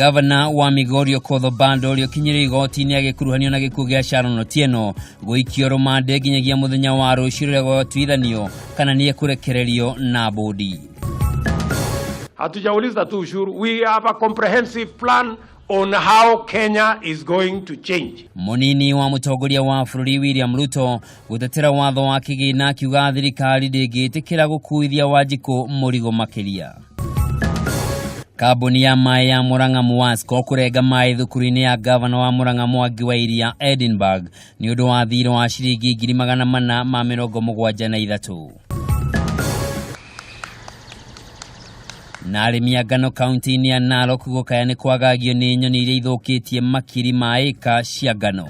Gavana wa Migori Okoth Obado ũrĩa ũkinyire igoti-inĩ agĩkuruhanio na gĩkuũ gĩa Sharon Otieno gũikio rũmande nginyagia mũthenya wa rũciũ rĩrĩa gũgatuithanio kana nĩ ekũrekererio na bũndi. Hatujauliza tu ushuru, we have a comprehensive plan on how Kenya is going to change. Mũnini wa mũtongoria wa bũrũri William Ruto gũtetera watho wa kĩgĩna akiuga thirikari ndĩngĩtĩkĩra gũkuithia Wanjikũ mũrigo makĩria. Kambuni ya maĩ ya Murang'a Muwasco kũrenga maĩ thukuru-inĩ ya gavana wa Murang'a Mwangi wa Iria Edinburgh nĩ ũndũ wa thirĩ wa ciringi 473,000. Na arĩmi a ngano kaunti-inĩ ya Narok gũkaya nĩ kwagagio nĩ nyoni iria ithũkĩtie makiri ma ĩka cia ngano.